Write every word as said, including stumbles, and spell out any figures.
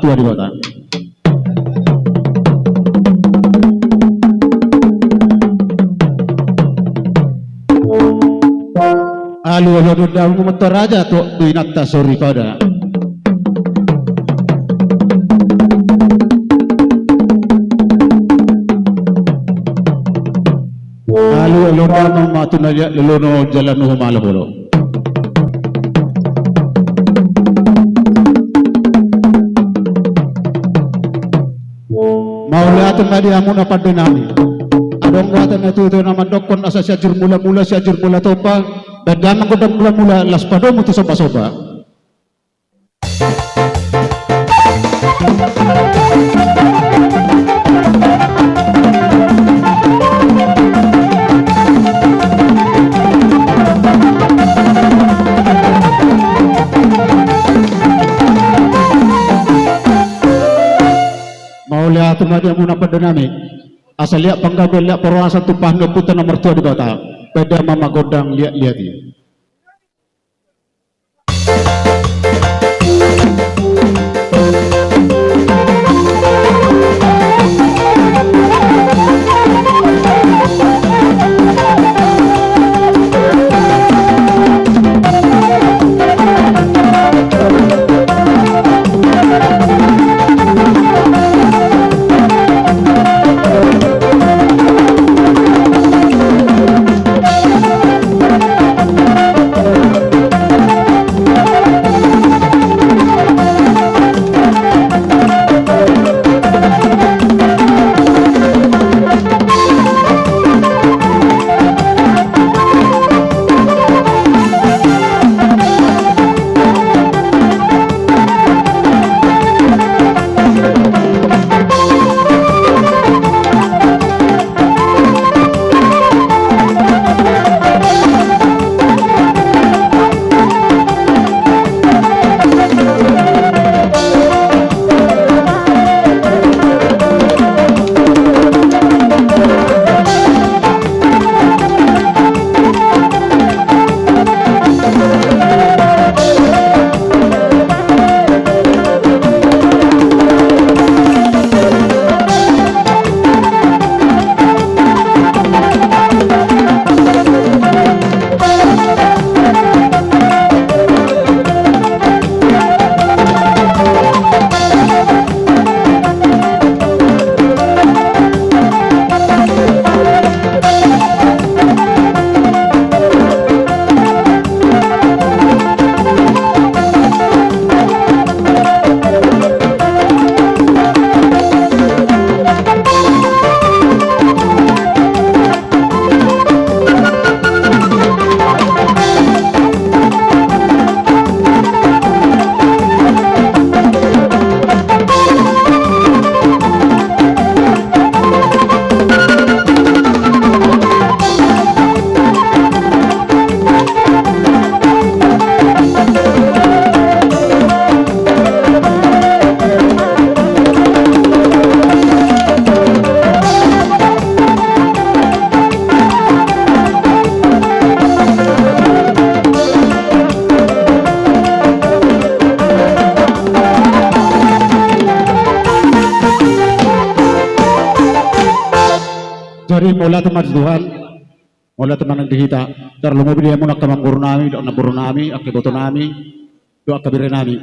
Tua Debata. Alualuhon ni damu ma tu raja, tu, tu inanta soripada. Alualuhon damu ma tu na liat loloan on jala nuhum alualuhon. Mauliate ma di hamuna pande nami. Adong do hata na tutu na mandokkon asa Sianjur Mulamula, Sianjur Mula Tompa, baen damang gondang mulamula, laos padomu tu sombasomba. Mauliate ma di hamuna pande nami. Asa liat panggabean, liat parhorasan tumpahon ni ompunta na martua Debata. Baen damang ma gondang liatliat i. Jadi mauliate ma di Tuhan, mauliate ma nang di hita. Tarlumobi di hamuna angka amangboru nami dohot namboru nami, angka iboto nami dohot angka bere nami.